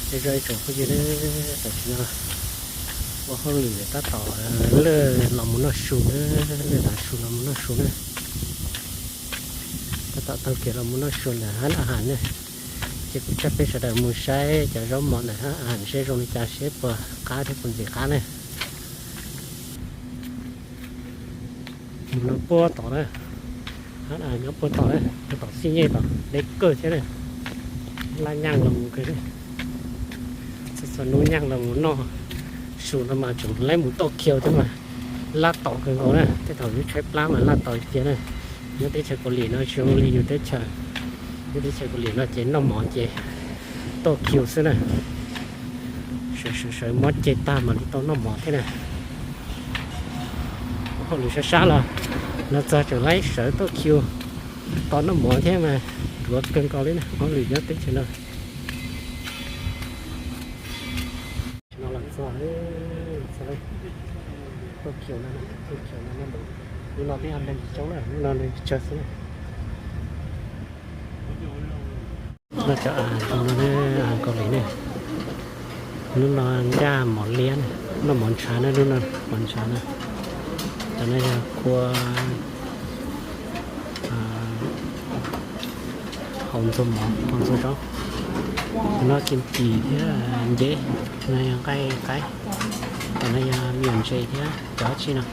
Zoo ib tsoom phooj ywg na, tam sim no ua hauj lwm tab tom lawj los mus noj su na, lawj tav su los mus noj su na. Tab tom taug kev los mus noj su ntawm hab a has na. Ces kuv coj peb sawv daws mus saib cov zaub mov ntawm hab a has seb zoo li cas, seb puas qab thiab puas ntxim qab na. Mus no puag tom na, hab a has nyob puag tom na, puag tom xib nyej tom deb kawg thiab na. Laj nyaaj los mus kawg na. Txhua txhua hnub nyaaj los mus noj su no mas tseem laib mus toj khiu thiab mas laj tau kawg nkaus na. Tej thaum yus tshaib plab mas laj tau tiag tiag na. Nyob teb chaws Kaus Lim no tsis zoo li yus teb chaws. Nyob teb chaws Kaus Lim no ces noj mov ces toj khiu xwb na. Sawv sawv sawv mob ceg tag mam li tau noj mov thiab na. Hauj lwm sab sab los no txog tseem laib sawv toj khiu tos noj mov thiab mas ruam kawg nkaus li na, hauj lwm nyob teb chaws no. Tam no los txog, txog toj khiu no, toj khiu no, hnub no twb yog neeg tsis coob na, hnub no neeg tsawg xwb na. Noj cov a has zoo no na, a has Kaus Lim ne. Hnub no ncaj mov liab na, noj mov ntshav na, hnub no mov ntshav na. Cov no yog kua hauv ntxuag mov, hauv ntxuag zaub. Cov no kim kis thiab nceb, no yog nqaij qaib, cov no yog me nyuam ntses thiab cov dab tsi no.